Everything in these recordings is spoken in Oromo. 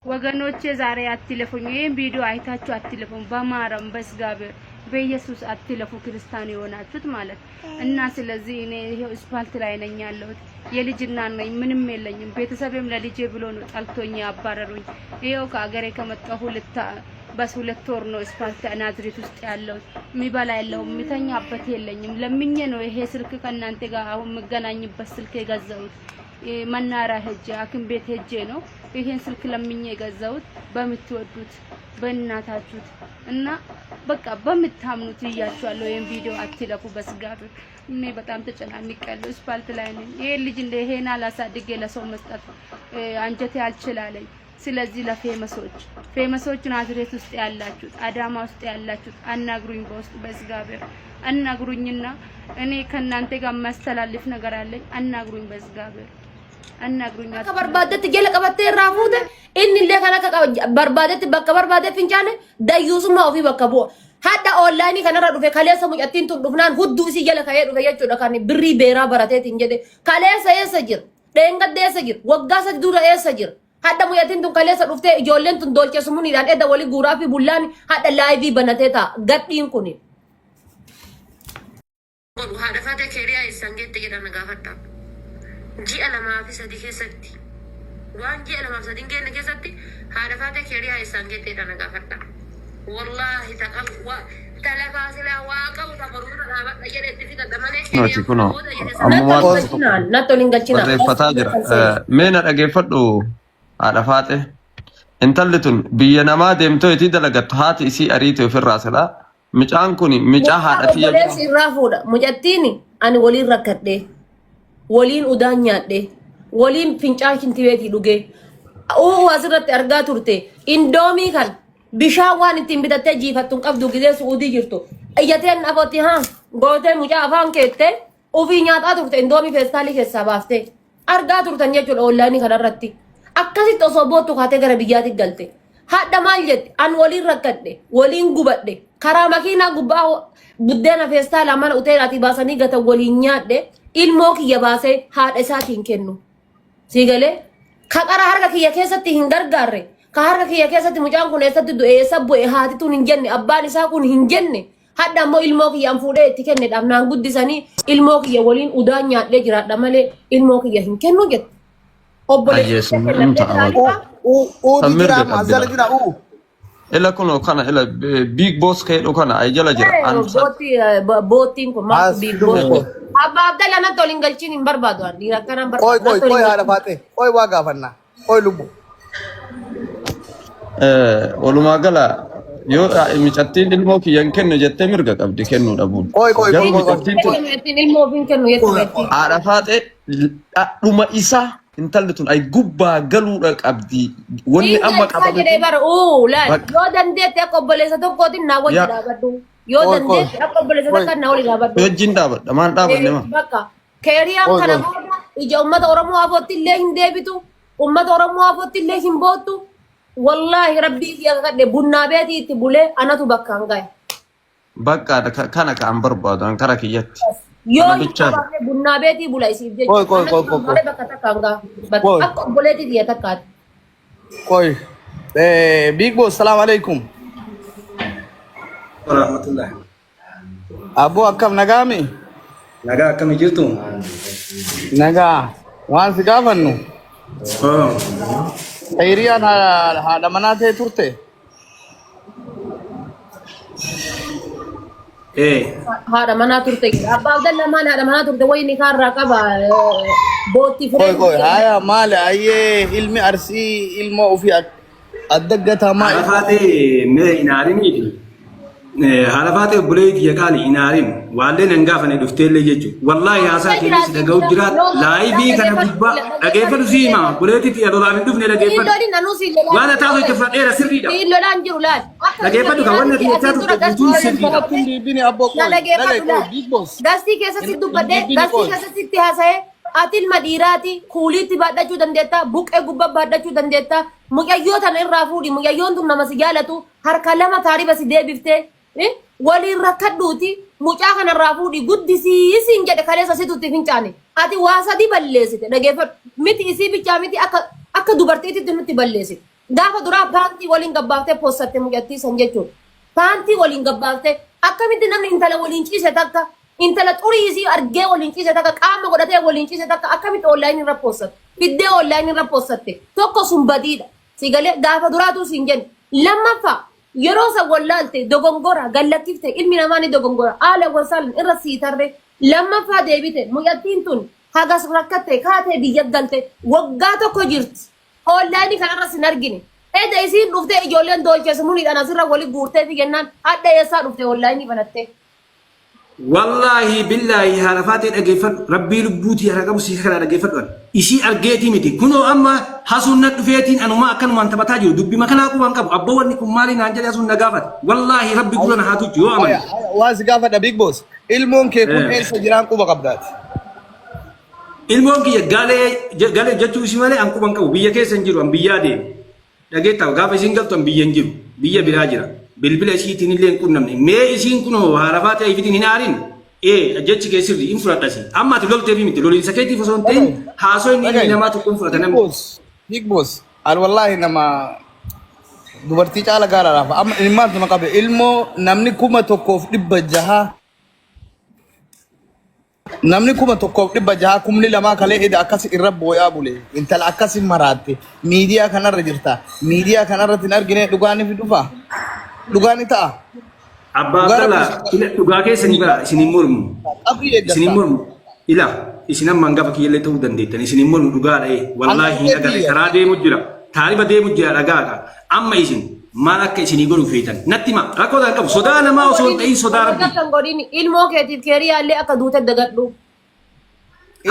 ወገኖቼ ዛሬ አትለፉኝ። ይሄን ቪዲዮ አይታችሁ አትለፉም። በማርያም በእግዚአብሔር በኢየሱስ አትለፉ፣ ክርስቲያን የሆናችሁት ማለት እና ስለዚህ እኔ ይሄው እስፓልት ላይ ነኝ ያለሁት። የልጅና ነኝ፣ ምንም የለኝም። ቤተሰብም ለልጄ ብሎ ነው ጠልቶኝ ያባረሩኝ። ይሄው ከአገሬ ከመጣሁ በስ ሁለት ወር ነው እስፓልት ናዝሬት ውስጥ ያለሁት። የሚበላ የለውም፣ የሚተኛበት የለኝም። ለምኜ ነው ይሄ ስልክ ከእናንተ ጋር አሁን የምገናኝበት ስልክ የገዛሁት። መናራ ሄጄ ሐኪም ቤት ሄጄ ነው ይሄን ስልክ ለምኜ የገዛሁት። በምትወዱት በእናታችሁት እና በቃ በምታምኑት እያችኋለሁ። ይሄን ቪዲዮ አትለፉ። በስጋቱ እኔ በጣም ተጨናንቄያለሁ። እስፓልት ላይ ነኝ። ይሄን ልጅ እንደ ይሄን አላሳድጌ ለሰው መስጠት አንጀቴ አልችላለኝ። ስለዚህ ለፌመሶች ፌመሶች ናዝሬት ውስጥ ያላችሁት፣ አዳማ ውስጥ ያላችሁት አናግሩኝ፣ በውስጥ በእግዚአብሔር አናግሩኝና እኔ ከእናንተ ጋር የማስተላልፍ ነገር አለኝ። አናግሩኝ፣ በእግዚአብሔር አናግሩኝ። Akka barbaaddetti jala qabattee irraa fuute inni illee kan akka barbaadetti bakka barbaade fincaane dayyuusummaa ofii bakka bu'a. Hadha onlaayinii kanarra dhufe kaleessa mucattiin tun dhufnaan hudduu isii jala ka'ee dhufe jechuudha kan birrii beeraa barateetiin jedhe kaleessa eessa jira dheengadda eessa jira waggaa sadi dura eessa jira hadha mucattiin tun kaleessa dhuftee ijoolleen tun dolche sumuuniidhaan edda walii guuraa fi bullaan hadha laayivii banatee ta'a gadhiin kuni. Godhu haadha faatee keeriyaa eessaan geette jedhan na gaafadha. Ji'a lamaa fi sadii keessatti waan ji'a lamaa fi sadii hin geenne keessatti haadha faatee keeriyaa eessaan geette jedhan na gaafadha. Wallaahi ta qabu wa ta lafaa silaa waa qabu ta barumsa dhaabadha jedhe itti fixadha malee Nooti keeriyaan kunoo booda jedhe sana. ammumaa Natti ol tokko hin galchinaa natti ol hin galchinaa. barreeffataa jira. Mee na dhageeffadhu haadha faaxe. Intalli tun biyya namaa deemtoo itti dalagattu haati isii ariite ofirraa silaa. Micaan kun micaa Mucaa haadha tiyya bira. obboleessi irraa fuudha. Mucattiin ani waliin rakkadhe, waliin udaan nyaadhe, waliin fincaa shintibeetii dhuge. Uu asirratti argaa turte indoomii kan bishaan waan ittiin bitattee jiifattu hin qabdu gizee su'uudii jirtu. Iyyateen afootti haa gootee mucaa afaan keettee ofii nyaataa turte indoomii feestaalii keessaa baaftee. Argaa turtan jechuudha onlaayinii kanarratti. Akkasitti osoo boottu kaatee gara biyyaatti galte. Hadha maal jette? An waliin rakkadhe, waliin gubadhe, karaa makiinaa gubbaa buddeena feestaalaa mana uteelaatii baasanii gatan waliin nyaadhe, ilmoo kiyya baasee haadha isaatiin kennu. Sii galee? Ka qara harka kiyya keessatti hin gargaarre, ka harka kiyya keessatti mucaan kun eessatti du'e, eessa bu'e, haati tun hin jenne, abbaan isaa kun hin jenne, hadha ammoo ilmoo kiyya an fuudhee itti kenne dhabnaan guddisanii ilmoo kiyya waliin udaan nyaadhee jiraadha malee ilmoo kiyya hin kennu jette. Obboleessa Ayyee kiyya sun hin kennadhee ta'a waaqa. taa'aa. Uutu San jira mirga amma qabdi as jala laa. jira uu. Ila kunoo kana ila big boss keedhu kana ay jala jira. An san Bootti boottiin kun maaltu As biig dhume boot. qoy. Abbaa Abdalla natti ol hin galchiin hin barbaadu an dhiira akkanaan Qoy barbaadu qoy natti ol qoy hin haadha galchiin. faaxee qoy waa gaafanna qoy lubbu. Walumaa gala yoo micattiin ilmoo kiyya hin kennu jettee mirga qabdi kennuu dhabuun. Qoy qoy qoy Garuu qoy qoy. micattiin tun Ittiin ilmoo ofiin kennu jette beekti. haadha faaxee dhuma isaa intalli tun ay gubbaa galuudha qabdi. Wanni Hin amma galchaa qabame jedhee kun bara uu laal bakka yoo dandeette akka obboleessa tokkootiin naa wajji yaa dhaabadhu. Yoo Qoy qoy dandeette akka obboleessa qoy takkaan naa wali dhaabadhu. wajjin dhaabadha maal dhaabanne maa. Bakka keeriyaan qoy kana qoy. booda ija uummata Oromoo afootti illee hin deebitu. Uummata Oromoo afootti illee hin boottu. Wallaahi rabbii kiyya kakadhe bunnaa beetii itti bulee anatu bakkaan gahe. Bakka kana ka an barbaadu an kara kiyyatti. Yoo Kana hin bichaa. qabaanne bunnaa beetii bula isiif Qoy jechuudha. qoy Anatu qoy qoy qoy. malee bakka takkaan gaha. Bakka Qoy akka obboleetii tiyya takkaati. qoy. Big boss salaam alaikum. Warahmatullah. Aboo akkam nagaami? Nagaa akkami jirtu? Nagaa. Waan si gaafannu. Oh. Hiriyaan haadha manaa ta'e turte. Eh. Haadha manaa turte. Abbaa Abdalla maal haadha manaa turte wayii ni kaarraa qaba. Bootti Qoy firee qoy haya maali ayyee ilmi arsii ilma ofii adda gataa maa Haadha faatee mee hin aariniifi. Haadha faatee obboleetti tiyya qaali hin aarin. Waallee nan gaafane dhufteellee jechuudha. Wallaahi haasaa Dhufee keenya si jira dhaga'u jira. jira. Yoo Laayivii kana gubbaa dhageeffadhu si hima. Obboleetti tiyya lolaaf hin dhufne dhageeffadhu. Siilloodhaan anuu siilloodhaan Waan ati haasofte fudhadheera sirriidha. Siilloodhaan jiru laal. Akka Dhageeffadhu kan wanni ati dhiiraatti jechaa asiin dura turte gastii guutuun keessatti sirriidha. Kanatti hin deebine abboo Na qoy. dhageeffadhu Dhaga'i qoy laal. big boss. Gastii keessatti Hin dubbadhee deebine gastii qoy. keessatti itti haasa'ee ati ilma dhiiraati kuuliitti baadhachuu dandeetta buqqee gubbaa baadhachuu dandeetta mucayyoo tana irraa fuudhi mucayyoon tun nama si jaalatu harka lama taariba si deebiftee eh, waliin rakkadhuuti mucaa kanarraa fuudhi guddisii siin jedhe kaleessa situ itti fincaane ati waa sadii balleessite dhageeffadhu miti isii bichaa miti akka akka dubartiititti nutti balleessite. Gaafa duraa paantii waliin gabbaaftee poossatte mucattii san jechuudha. Paantii waliin gabbaaftee akkamitti namni intala waliin ciise takka, intala xurii isii argee waliin ciise takka, qaama godhatee waliin ciise takka akkamitti online irra poossatte? Fiddee online irra poossatte. Tokko sun badiidha. Si galee gaafa duraatuu siin jenne. Lammaffaa, yeroo san wallaalte dogongora gallakkifte, ilmi namaa ni dogongora, haala wasaalan irra sii tarre. Lammaffaa deebite mucattiin tun hagas rakkatte kaatee biyya galte, waggaa tokko jirti. Online kanarra sin argine. Eda isiin dhuftee ijoolleen doolcheessa muniidhaan asirra wali guurtee fi jennaan hadha eessaa dhufte online banattee? Wallaahi billaahi, haadha faatee dhageeffadhu, rabbii lubbuutii harka qabu sii kana dhageeffadhu. Ani isii argeetii miti, kunoo amma hasuun na dhufeetiin anumaa akkanumaan taphataa jiru, dubbi makanaa qubaan qabu. Abboo, wanni kun maali naan jedhe, hasuun na gaafate. Wallaahi rabbi gurra na haa tuchu yoo amane. Waan si gaafadha, Big Boss. Ilmoon kee kun eessa jiraan quba qabdaati? Ilmoon kiyya galee galee jechuu isii malee an quban qabu, biyya keessa hin jiru, an biyyaa deeme. Dhageettaa, gaafa isiin galtu an biyya hin jiru, biyya biraa jira. Bilbila isiitiin illee hin qunnamne. Mee isiin kun hoo haarafaa ta'e ifitiin hin aarin? Ee, jechi kee sirrii hin fudhadhasi. Amma ati lolteefi miti, loliinsa keetiif osoo hin ta'in haasoo inni ilmi namaa tokko hin fudhata Big namni. Boss, Big Boss. An wallaahi nama dubartii caala gaaraadhaaf amma ilmaantu na qabe, ilmoo namni 1600, namni 1600, 2000 kalee eda akkas irra booyaa bule, intala akkasi maraatte miidiyaa kanarra jirta, miidiyaa kanarratti hin argine. Dhugaa ni dhufa, dhugaa ni ta'a. Abbaa Dhugaa Abdallaa, rabbi ila dhugaa keessanii bara isin hin mormu. Qabrii Isin hin eeggatta. mormu. Ila isin amma hangafa kiyyallee ta'uu dandeettan. Isin hin mormu, dhugaadha ee. Wallaahi hin agarre, karaa deemu jira. Taariba deemu jira, dhagaadha. Amma isin maal akka isinii godhu feetan natti hima. Rakkoo ta'an qabu. Sodaa namaa osoo hin ta'in sodaa rabbii. Kan godhin ilmoo keetiif keeriyaallee akka duute dagadhu.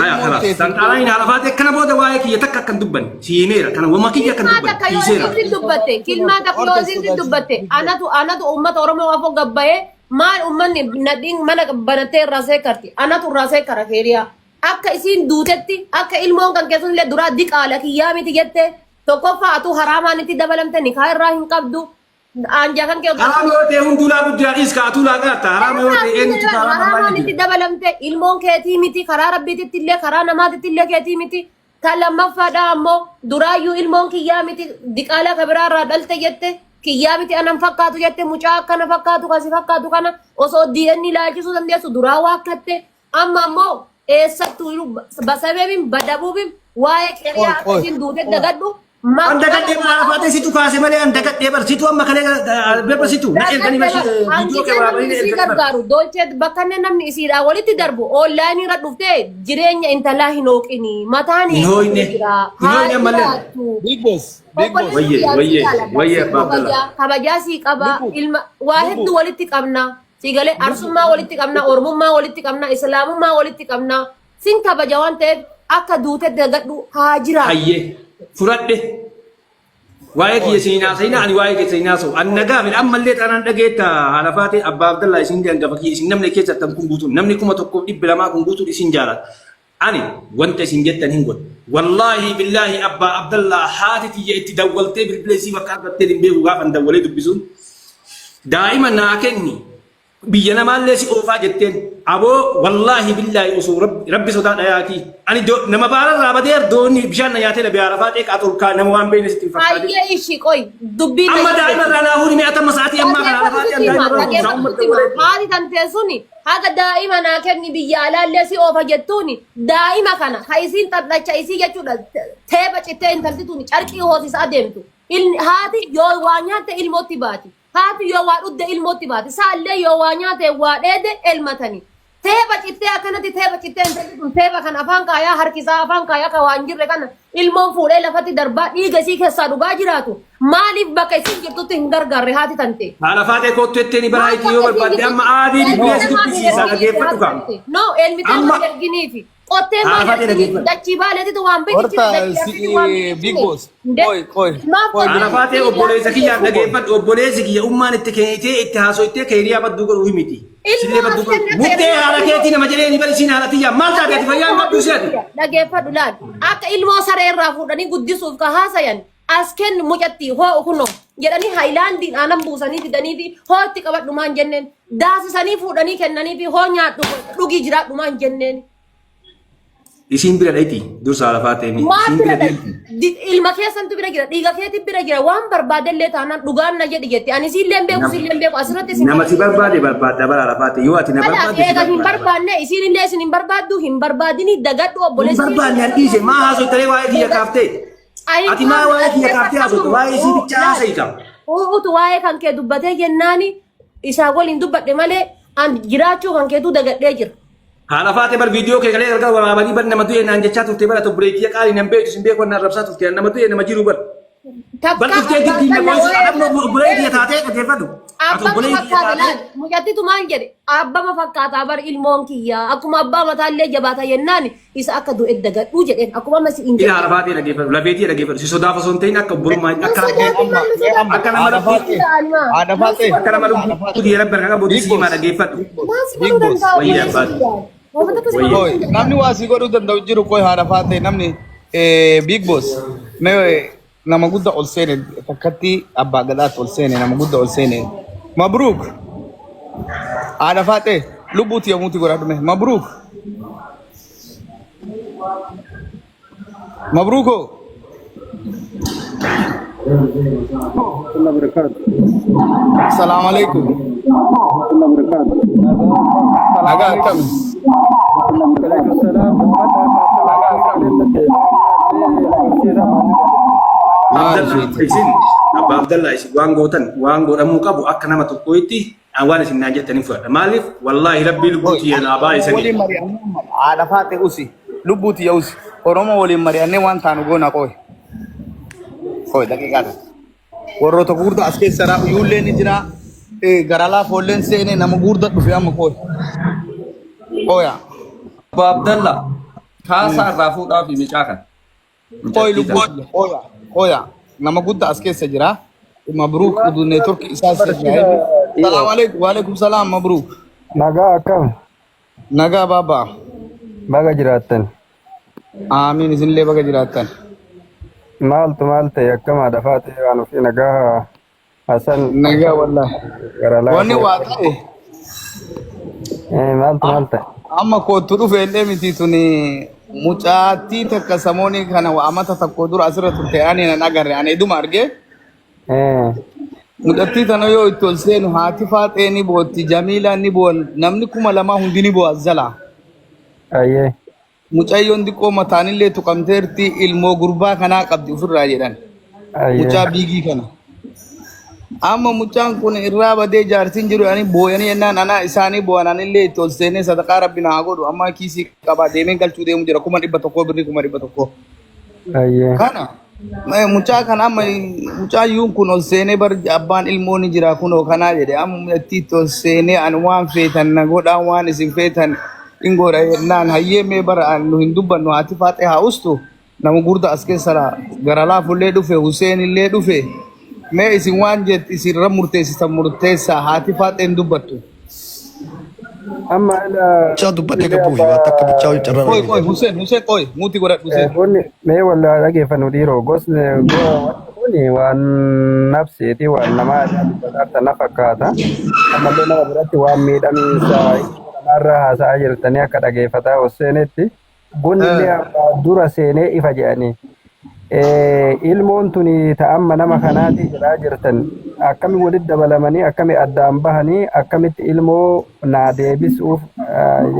Haya, kalaas. Tanxaanaa haala faatee kana booda waa'ee kiyya takka akkan dubbanne si himeera. Kana wama kiyya akkan Kilmaa dubbanne takka yoo dhiiseera. isiin dubbatte, kilmaa takka yoo isiin dubbatte, anatu uummata Oromoo afoo gabbayee maal uummanni nadhiin mana banattee irraa seekarti, anatu irraa seekara keeriyaa. Akka isiin duutetti, akka ilmoon kan keessan illee duraa diqaala kiyyaa miti jette, tokkoffaa atuu haraamaan itti dabalamte, nikaa irraa hin qabdu. Anjaa kan kee Haraama yoo ta'e hunduu laa guddaa dhiis kaatuu laa qaata. Haraama yoo ta'e eenyutu haraama haraamaan maal itti jira? dabalamte, ilmoon keetii miti, karaa rabbiititti illee karaa namaatitti illee keetii miti. Ta lammaffaadha ammoo duraayyuu ilmoon kiyyaa miti, diqaalaa ka biraa irraa dhalte jette, kiyyaa miti, anan fakkaatu jette, mucaa akkana fakkaatu kasi fakkaatu kana osoo DNA ilaalchisuu dandeessu duraa waakkatte. Amma ammoo eessattuu basabeebin badabuubin waa'ee qeriyaa Qoy, qoy. akka isin duute dagadhu. An dagadhee bara afaatee situ kaase malee, an dagadhee bar situ amma kalee beeba situ na erganii bar viidiyoo kee waraabanii na Isii erganii bar. gargaaru dolchee bakka inni namni isiidhaa walitti darbu online irra dhuftee jireenya intalaa hin hooqini, mataan Hin hooyne. jira. Hin hooyne ammallee. Big Boss, Big Boss. Wayyee, wayyee, wayyee, abbaa Abdallah. Kabajaa sii qaba, ilma waa hedduu walitti qabna, sii galee, arsummaa walitti qabna, oromummaa walitti qabna, islaamummaa walitti qabna, sin kabaja waan ta'eef akka duute dagadhu, haa jiraatu. Hayyee, fudhadhe. Waa'ee kiyya isin hin haasa'ina, ani waa'ee keessa hin haasa'u. An nagaa fi ammallee xaanaan dhageetta, haala faatee, abbaa Abdallaa, isin hangafa kiyya, isin namni keessattan kun guutuun, namni 1200 kun guutuun isin jaalata. Ani wanta isin jettan hin godhu. Wallaahi billaahi, abbaa Abdallaa, haati tiyya itti dawwaltee bilbila isii bakka argatteen hin beeku, gaafan dawwalee dubbisuun daa'ima naa kenni, biyya namaallee si oofaa jetteen. Aboo, wallaahi billaahi, osoo rabbi rabbi sodaa dhayaatii ani nama baararraa badee doonni bishaan na nyaatee dhabe, haala faatee qaatolkaa nama waan beekne sitti hin fakkaatin. Hayyee, ishi qoy dubbii Amma daa'ima irraa naa fuudhi, mi'a tamma sa'aatii ammaa kana, haala faatee, daa'ima irraa fuudhi uummata dawwalee. Haati tantee suni haga daa'ima naa kenni, biyya alaallee si oofa jettuuni, daa'ima kana ka isiin xaxxacha isii jechuudha, teepha cittee intalti tuni carqii hoosisa adeemtu. Haati yoo waa nyaatte ilmootti baati. Haati yoo waa dhugde ilmootti baati. Saallee yoo waa nyaate waa dheede elmatani. Teepha cittee akkanatti teepha cittee intalli tun teepha kan afaan kaayaa harkisaa afaan kaayaa ka waan jirre kana ilmoon fuudhee lafatti darbaa dhiiga isii keessaa dhugaa jiraatu. Maaliif bakka isiin jirtutti hin gargaarre haati tante? Haala faatee kootu jettee ni baraayitii yoo barbaadde amma aadii bilbilee si dubbisiisa, dhageeffadhu kaa. No, elmitee Amma maal erginiifi? Qottee haala maal faatee erginiifi? dhageeffadhu. Dachii baaleetitu waan Horta biqilchine, dachii arsiitu waan si Big biqilchine. Boss. Nde Qoy, qoy, maaf qoy. Haala qottee faatee, obboleessa kiyyaan dhageeffadhu, obboleessi kiyya ummaan itti kennitee itti haasoittee keeriyaa badduu godhuu miti. Sillee Ilmoo badduu as godhu. kenne Muddee haala keetii nama jedhee ni bari isiin haala tiyyaa maal taate, ati fayyaa hin qabdu si ati. Dhageeffadhu laal. Akka ilmoo saree irraa fuudhanii guddisuuf ka haasayan as kennu mucatti hoo kunoo jedhanii haayilaandiin aanan buusanii fidanii fi hoo itti qabadhu maan jenneen, daasisanii fuudhanii kennanii fi hoo nyaadhu dhugii jiraadhu maan jenneen. Isiin bira dhayti dursa lafaa ta'e Maal isiin bira bira deemti. dhayti? Ilma keessantu bira jira, dhiiga keetti bira jira, waan barbaadellee taanaan dhugaan na jedhi jetti. Ani siillee hin beeku, siillee hin beeku, asirratti isin Nama si barbaade barbaadda bara lafaa ta'e yoo ati na Kanaaf barbaadde si eega hin barbaadda. barbaanne isiin illee isin hin barbaaddu hin barbaadini dagadhu Hin obboleessi. barbaanne an dhiise maa haasoftaree waa'ee kiyya kaaftee? Ati maa waa'ee kiyya kaaftee haasofta waa'ee isii bichaa haasa'ita. Utu waa'ee kan kee dubbatee jennaani isaa waliin dubbadhe malee an jiraachuu kan keetuu dagadhee jira. Haadha faate bar viidiyoo kee galee gargar waraabanii bar nama du'e naan jechaa turte bara obboleettii qaalii nan beektu sin beeku naan rabsaa turte nama du'e nama jiru bar. Bar Takka dhuftee abbaan dirqiin na kan qoysu waa'ee adabnu obboleettii taatee dhaggeeffadhu. Ati Abbama obboleettii fakkaata taatee laal mucattitu maal jedhe abbama fakkaata bar ilmoon kiyya akkuma abbaa mataallee jabaata jennaan isa akka du'e dagadhuu jedheen akkuma amma si hin ila jedhe. haadha faatee dhaggeeffadhu lafeetii dhaggeeffadhu si sodaaf osoo hin ta'in akka obbolummaa Nan akka sodaatin maal nu sodaatu? akka nama Haadha rabbii faatee. Haadha faatee. akka nama lubbuu rabbi harka qabu Big si himaa Boss. dhaggeeffadhu. Maal si godhuu Big Boss. danda'a Wayya obboleessi abbaati. kiyya? Waan takka si Wayya. godhuu Qoy, hin namni danda'u. waa si godhuu danda'u jiru qoy haadha faatee namni Big Boss mee nama guddaa ol seene takkatti abbaa gadaatti ol seene nama guddaa ol seene. Mabruuk haadha faatee lubbuuti yommuuti godhadhu mee mabruuk mabruukoo. Salaam alaikum. Nagaa akkami? Maal Abdallah isin abbaa Abdallah isin waan gootan waan godhamuu qabu akka nama tokkootti an waan isin naan jettanii fudhadha. Maaliif wallaahi rabbii lubbuu tiyya naa baay'isanii. Waliin mari'annee haadha faatee usi lubbuuti yaa usi Oromoo waliin mari'annee waan taanu goona qoy. Qoy daqiiqaa tokko. Warroota gurguddaa as keessa jira ijoolleen ni jira gara lafoolleen seenee nama gurguddaa dhufe amma qoy. Qoya. Abbaa Abdalla kaasaa irraa fuudhaa fi micaa kana. Qoy Mucattii tana. lubbuuti qoya qoya nama guddaa as keessa jira. Mabruuk neetwork isaa sirraa. Salaam alaikum waalaikum salaam mabruuk. Nagaa akkam? Nagaa baabaa. Baga jiraattan. Aamiin isinillee baga jiraattan. Maaltu maal ta'e akkam haadha faatee waan ofii nagaa Hasan Nagaa wallaahi. gara Wanni laafoo. waa ta'e Maaltu maal ta'e? amma kootu dhufe illee miti tuni mucaattii takka samoonii kana waa amata tokko dura asirra turte ani nan agarre ani iduma arge. Mucattii tana yoo itti ol seenu haati faaxee ni bootti Jamiilaan ni boon namni 2000 hundi ni bo'a jala. Ayyee. Mucayyoon xiqqoo mataanillee tuqamteerti ilmoo gurbaa kanaa qabdi ofirraa jedhan. Mucaa Ayyee. biigii kana. Amma mucaan kun irraa badee jaartiin jiru ani booyanii jennaan anaa isaanii boo'an anillee itti ol seenee sadaqaa rabbi naa godhu amma kiisii qabaa deemee galchuu deemu jira 100,000 birrii 100,000. Ayyee. Kana mucaa kana amma mucaayyuun kun ol seenee bar abbaan ilmoo ni jira kunoo kanaa jedhe amma mucattii itti ol seenee ani waan feetan na godhaa waan isin feetan hin godha jennaan hayyee mee bara ani nu hin dubbannu haati faaxee haa ustu nama gurda as keessa gara laafullee dhufe Huseen illee dhufe mee isin waan jett isin irra murteessitan murteessaa haati faaxee hin dubbattu. Amma ila Bichaa dubbatee illee gabbuu fi waan takka bichaa abbaa carraa Qoy qoy argate. Huseen Huseen qoy muuti godhadhu Huseen. Bunni mee wallaa dhageeffannu dhiiroo gosni wanti kun waan nafsiiti waan namaa irraa dubbataa na fakkaata. Ammallee nama biratti waan miidhamiinsa namaarraa haasa'aa jirtanii akka dhageeffataa Husseenitti Bunni illee abbaa dura seenee ifa jedhanii. Ilmoon tuni ta amma nama kanaati jedhaa jirtan akkami walitti dabalamanii akkami addaan bahanii akkamitti ilmoo naa deebisuuf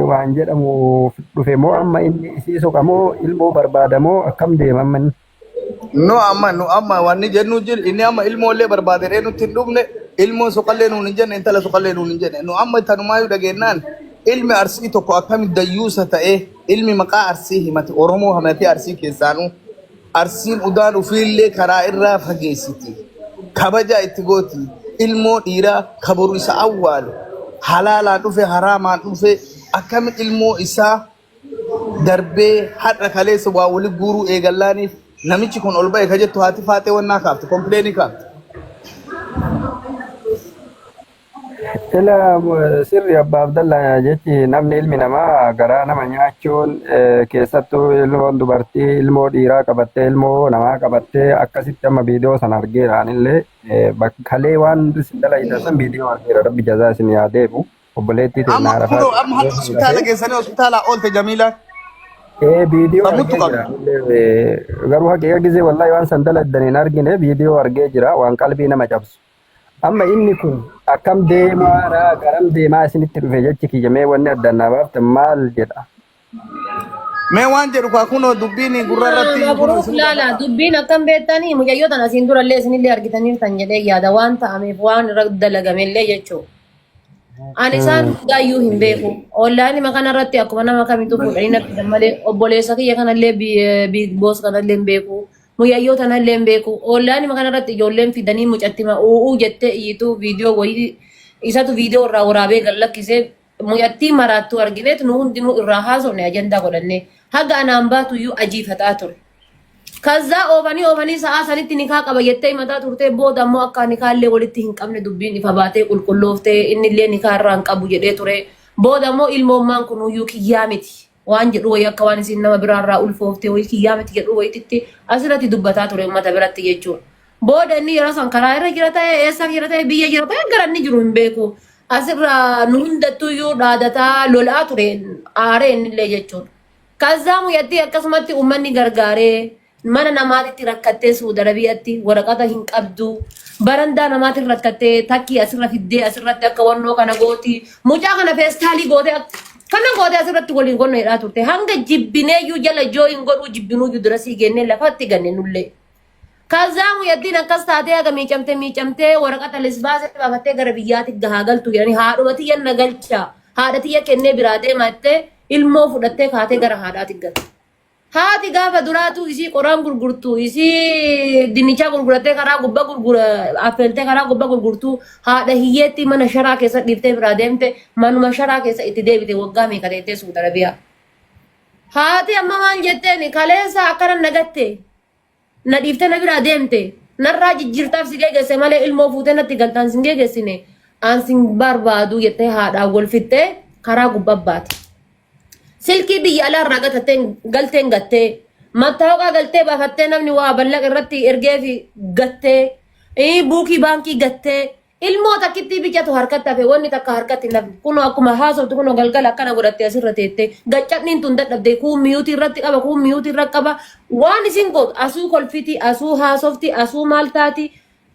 waan jedhamu dhufe moo amma inni isii soqa moo ilmoo barbaada moo akkam deema amma inni? Nu amma nu amma wanni jennu jiru inni amma ilmoollee barbaade dhee nutti hin dhufne ilmoon soqallee nuun hin jenne intala soqallee nuun hin jenne nu amma tanumaayyuu dhageenyaan ilmi arsii tokko akkami dayyuusa ta'ee ilmi maqaa arsii himate oromoo himatee arsii keessaanuu arsiin udaan ufiillee karaa irraa fageessiti kabaja itti gooti ilmoo dhiiraa kaboru isa awwaalu halaalaan dhufe haraamaan dhufe akkami ilmoo isaa darbee har'a kaleessa waa wali guuruu eegallaaniif namichi kun ol ba'e ka jettu haati faaxee wannaa kaafte kompileeni kaafte. Ila sirri abbaa Abdalla jechi namni ilmi namaa garaa nama nyaachuun keessattuu ilmoon dubartii ilmoo dhiiraa qabattee ilmoo namaa qabattee akkasitti amma viidiyoo sana argeera anillee bakkalee waan isin dalaytan san viidiyoo argeera rabbi jazaa isin yaa deebu obboleettii Amma teenya kunoo Arafaa amma har'a hospitaala geessanii hospitaalaa oolte Jamiilaan. Ee viidiyoo Sammuttu argee qabna. jira. Garuu haqiiqa gisee wallahi waan san daladdan hin argine viidiyoo argee jira waan qalbii nama cabsu. Amma inni kun akkam deemaa raa garam deemaa isinitti dhufe jechi kiyya mee wanni addaan naa baaftan maal jedha? Mee waan jedhu kaa kunoo dubbiin gurra irratti kunoo Mabruuk isin laala gaafata. dubbiin akkam beektanii mucayyoo tana asiin durallee isinillee argitaniirtan jedhee yaada waan ta'ameef waan irra dalagamellee jechuudha. Ani isaan hundaayyuu hin beeku. Onlaayinima kanarratti akkuma nama kamitu fuudhanii na fidan malee obboleessa kiyya kanallee biig boos kanallee hin beeku. Mucayyoo tanallee hin beeku. Onlaayinima kanarratti ijoolleen fidanii mucattima u'uu jettee iyyitu viidiyoo wayii isatu viidiyoo irraa waraabee gad lakkisee mucattii maraattuu argineet nu hundinuu irraa haasofne ajandaa godhanne. Haga anaan baatuyyuu ajiifataa ture. Kazzaa oofanii oofanii sa'aa sanitti nikaa qaba jettee himataa turtee booda ammoo akka nikaallee walitti hin qabne dubbiin ifa baatee qulqullooftee innillee nikaa irraa hin qabu jedhee ture. Booda ammoo ilmoommaan kunuyyuu kiyyaa miti waan jedhu wayii akka waan isin nama biraarraa ulfooftee wayii kiyyaa miti jedhu wayititti asirratti dubbataa ture uummata biratti jechuudha. Booda inni yeroo san karaa irra jira ta'e eessa jira ta'e biyya jira ta'e gara inni jiru hin beeku. Asirraa nu hundattuyyuu dhaadataa lolaa ture aaree innillee jechuudha. Kazzaa mucattii akkasumatti uummanni gargaaree mana namaatitti rakkattee Suudi Arabiyaatti waraqata hin qabdu. Barandaa namaatiin rakkattee takkii asirra fiddee asirratti akka wannoo kana gooti. Mucaa kana feestaalii gootee kana gootee asirratti waliin gonna jedhaa turte. Hanga jibbineeyyuu jala jooyin godhuu jibbinuuyyuu dirasii geennee lafatti ganne nullee. Kazzaa mucattiin akkas taatee haga miicamtee miicamtee waraqata lisbaasee baafattee gara biyyaatti gahaa galtu jedhanii haadhuma tiyya na galcha haadha tiyya kennee biraa deema jettee ilmoo fudhattee kaatee gara haadhaatti galte. Haati gaafa duraatuu isii qoraan gurgurtu isii dinnichaa gurgurattee karaa gubbaa gurgura affeeltee karaa gubbaa gurgurtu haadha hiyyeetti mana sharaa keessa dhiiftee biraa deemte manuma sharaa keessa itti deebite waggaa meeqa teettee Suudi Arabiyaa. Haati amma maal jetteen kaleessa akkana nagatte na dhiiftee na biraa deemte narraa jijjiirtaaf si geegesse malee ilmoo fuutee natti galtaan sin geegessine aan sin barbaadu jettee haadhaan wal fixxee karaa gubbaa baate. Silkii biyya alaa irraa gatatteen galteen gattee mattaawqaa galtee baafattee namni waa ballaqa irratti ergeefi gattee buukii baankii gattee Ilmoo takkittii bichatu harkatti hafe wanni takka harkatti hin hafne. Kunoo akkuma haasoftu kunoo galgala akkana godhatte asirra teette. Gaccadhiin tun dadhabde kuun miyuutii irratti qaba kuun miyuutii irra qaba. Waan isin gootu asuu kolfiti asuu haasofti asuu maal taati.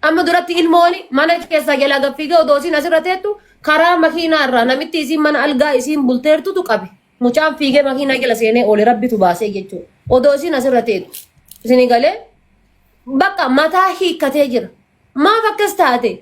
Amma duratti ilmooni mana keessaa jalaa gad fiigee odoo isiin asirra teettu karaa makiinaa irraa namitti isiin mana algaa isiin bulteertutu qabe. Mucaan fiigee makiinaa jala seenee oole rabbitu baasee jechuudha. Odoo isiin asirra teettu. Isinii galee bakka mataa hiikkatee jira. Maaf akkas taate?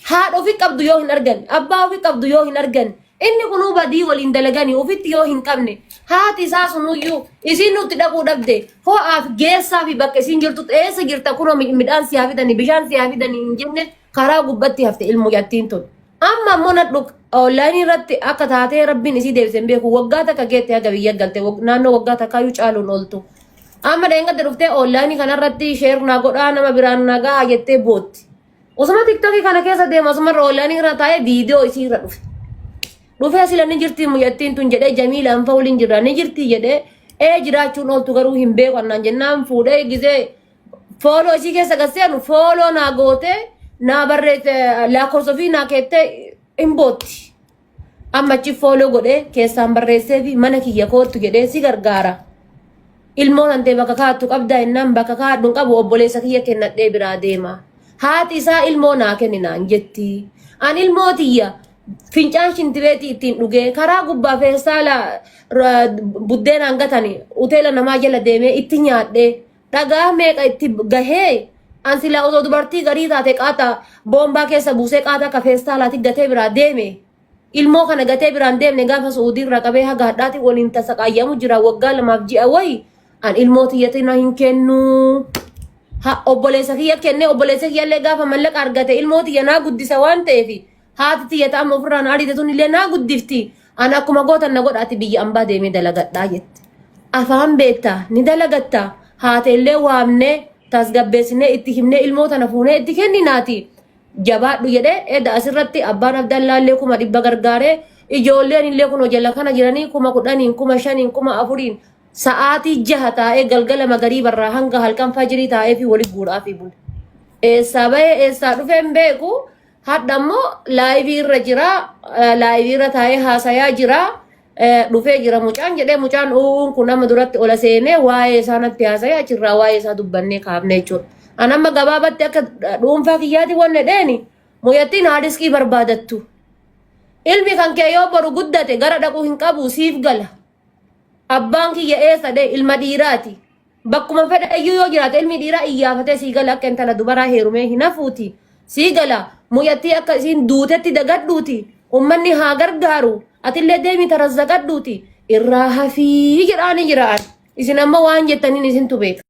Haadha ofi qabdu yoo hin arganne, abbaa ofi qabdu yoo hin arganne, inni kunuu badii waliin dalaganii ofitti yoo hin qabne, haati isaa sunuyyuu isiin nutti dhaquu dhabde, ho'aaf geessaa fi bakka isiin jirtu eessa jirta kunoo midhaan si haa fidanii, bishaan si haa fidanii hin jenne karaa gubbatti hafte ilmucattiin tun. Amma ammoo nadhu onlaayinii irratti akka taatee rabbiin isii deebise hin beeku waggaa takka geette haga biyya galte naannoo waggaa takkaayyuu caaluun ooltu. Amma dheengadda dhuftee onlaayinii kanarratti sheer naa godhaa nama biraan naa gahaa jettee bootti. Osuma tiktookii kana keessa deema osuma irra onlaayinii irra taa'ee viidiyoo isii irra dhufe. Dhufee sila ni jirti mucattiin tun jedhee Jamiilaan fa waliin jirra ni jirti jedhee ee jiraachuun ooltu garuu hin beeku annaan jennaan fuudhee gizee fooloo isii keessa gad seenu fooloo naa gootee naa barreesse lakkoofsa ofii naa keettee hin bootti. Amma achi fooloo godhee keessaan barreessee fi mana kiyya koottu jedhee si gargaara. Ilmoon hantee bakka kaa'attu qabdaa jennaan bakka kaa'adhu hin qabu obboleessa kiyya kennadhee biraa deema. Haati isaa ilmoo naa kenni naan jetti. An ilmoo tiyya fincaan shintibeetii ittiin dhugee karaa gubbaa feestaala buddeenaan gatani hoteela namaa jala deemee itti nyaadhee dhagaa meeqa itti gahee an silaa osoo dubartii garii taate qaata boombaa keessa buusee qaata akka feestaalaatti gatee biraa deeme ilmoo kana gatee biraan deemne gaafa su'uudii irraa qabee haga hadhaati waliin tasaqaayyamu jira waggaa lamaaf ji'a wayi an ilmoo tiyyatti na hin kennu. Ha obboleessa kiyya kennee obboleessa kiyyallee gaafa mallaqa argate ilmoo tiyya naa guddisa waan ta'eef haati tiyya ta'ama ofirraa na ariite tun illee naa guddifti. An akkuma gootan na godhaati biyya ambaa deemee dalagadhaa jette. Afaan beektaa ni dalagatta haate illee waamnee tasgabbeessinee itti himnee ilmoo tana fuunee itti kenninaati. Jabaadhu jedhee eda asirratti abbaan Abdallaallee 100,000 gargaaree ijoolleen illee kunoo jala kana jiranii 10,000 5,000 4,000 sa'aatii 6 taa'ee galgala magariibarraa hanga halkan fajirii taa'ee fi wali guuraa fi bule. Eessaa bahee eessaa dhufee hin beeku. Hadha immoo laayivii irra jira. Laayivii irra taa'ee haasayaa jira. Dhufee jira mucaan jedhee mucaan uun kun amma duratti ola seenee waa'ee isaa natti haasa'ee achirraa waa'ee isaa dubbannee kaafne jechuudha. An amma gabaabatti akka dhuunfaa kiyyaati wanne dheeni mucattiin haadhiskii barbaadattu. Ilmi kan kee yoo boru guddate gara dhaquu hin qabu siif gala. Abbaan kiyya eessa dhee ilma dhiiraati. Bakkuma fedhe iyyuu yoo jiraate ilmi dhiiraa iyyaafatee sii gala akka intala dubaraa heerumee hin hafuuti. Sii gala mucattii akka isiin duutetti dagadhuuti. Ummanni haa gargaaru. Atillee deemii tarazzaqadhuuti. Irraa hafii jedhaanii jiraan. Isin amma waan jettaniin isintu beeka.